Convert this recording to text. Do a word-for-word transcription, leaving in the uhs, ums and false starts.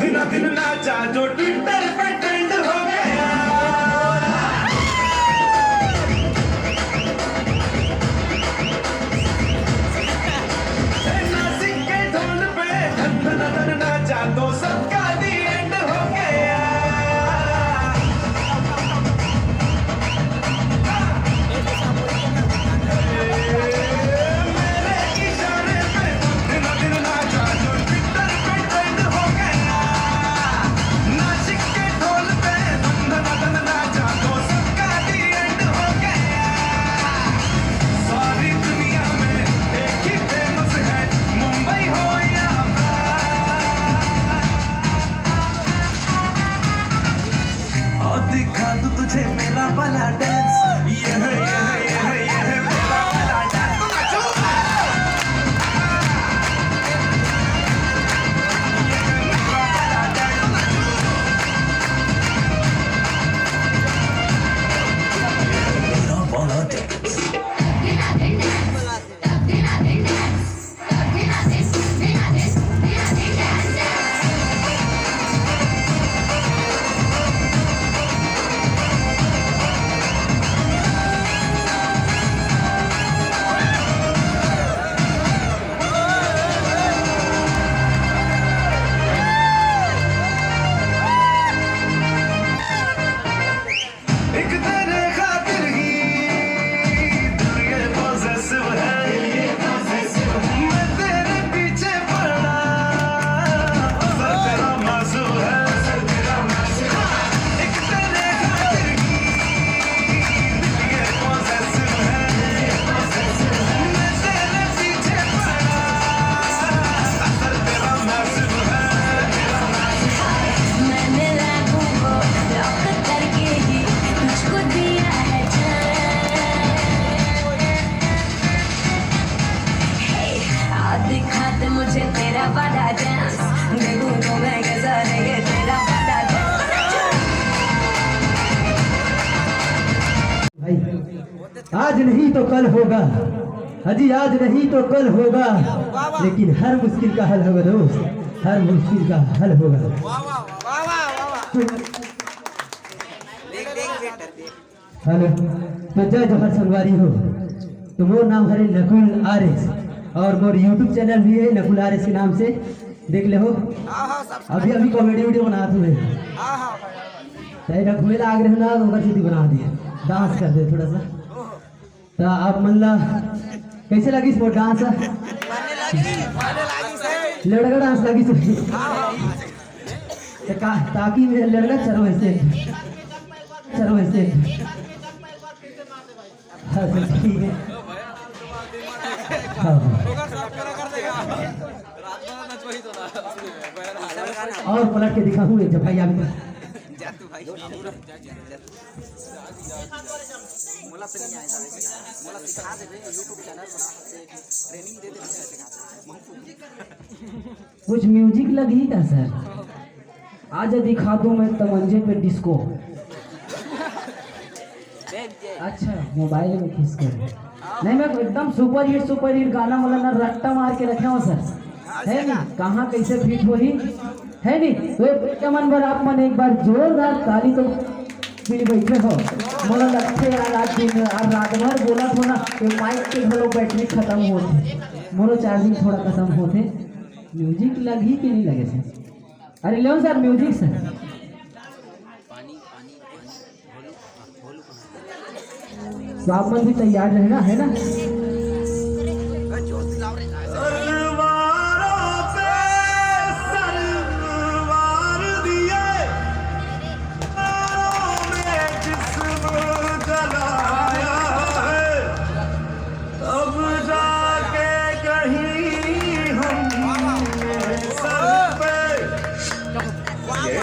दिन दिन नाचा जो ट्विटर पे ट्रेंड हो गया। नासिक के ढोल पे धन धन धन नाचा तो सबका दी एंड हो गया। मेरे इशारे पे धन धन धन नाचा जो ट्विटर पे ट्रेंड हो गया। नासिक के ढोल पे धन धन धन नाचा तो सबका दी एंड हो गया। सारी दुनिया में एक ही फेमस है, मुंबई हो या और दिखा दूं तुझे मेरा वाला डांस। ये है, ये है, ये है, ये है मेरा वाला डांस। एक तेरे खातिर ही दिल ये पॉजेसिव है। मैं तेरे पीछे पड़ा, सर तेरा मासूम है। एक तेरे खातिर ही दिल ये पॉजेसिव है। मैं तेरे पीछे पड़ा, सर तेरा मासूम है। मैंने लाखों को लॉक करके ही तुझको दिया है जान। हे, आ दिखा दे मुझे तेरा वाला डांस, देखूं तो मैं कैसा है ये तेरा वाला डांस। भाई, आज नहीं तो कल होगा। हाँ जी, आज नहीं तो कल होगा, लेकिन हर मुश्किल का हल होगा दोस्त, हर मुश्किल का हल होगा। हेलो, तो जय जोहार संगवारी हो। तो मोर नाम हरे नकुल आरएस और मोर YouTube चैनल भी है नकुल आरएस के नाम से, देख ले हो। अभी अभी कॉमेडी वीडियो बनात हूँ। तय ना घूमे लाग रहे ना, ओकर सीधी बना दिए, डांस कर दे थोड़ा सा। तो आप मन ला कैसे लगिस मोर डांस? लड़का डांस लगिस। तो का, ताकि मैं लड़का चलो ऐसे, चलो ऐसे। हाँ, तो ठीक है। हाँ, हाँ। और पलट के दिखाऊं एक जब भाई आप। मोला तो नहीं आएगा वैसे गाना। मोला सिखा दे भाई, YouTube चैनल बना सकते हैं, ट्रेनिंग दे दे, वैसे गाना। कुछ म्यूजिक लगी का सर? आज दिखा दूं मैं तमंजे पे डिस्को। अच्छा, मोबाइल में खींच कर। नहीं, मैं एकदम सुपर हिट, सुपर हिट गाना वाला ना रट्टा मार के रखे हो सर। है नहीं? कहाँ कैसे फिट होही? है नहीं? तो ये के मन बर आप मन एक बार जोरदार ताली तो मिल बैठे हो। मोला लगथे यार, आज दिन, आज रात भर बोलत हो ना, ये माइक के घलो बैटरी खत्म होत हे, मोरो चार्जिंग थोड़ा खत्म होत हे। म्यूजिक लगही कि नहीं लगे सर? अरे लो सर, म्यूजिक सर। तो आप मन भी तैयार रहना, है ना? तलवारों पे सलवार दिए, तारों में जिस्म जलाया है। अब जाके कहीं हमने सर पे ये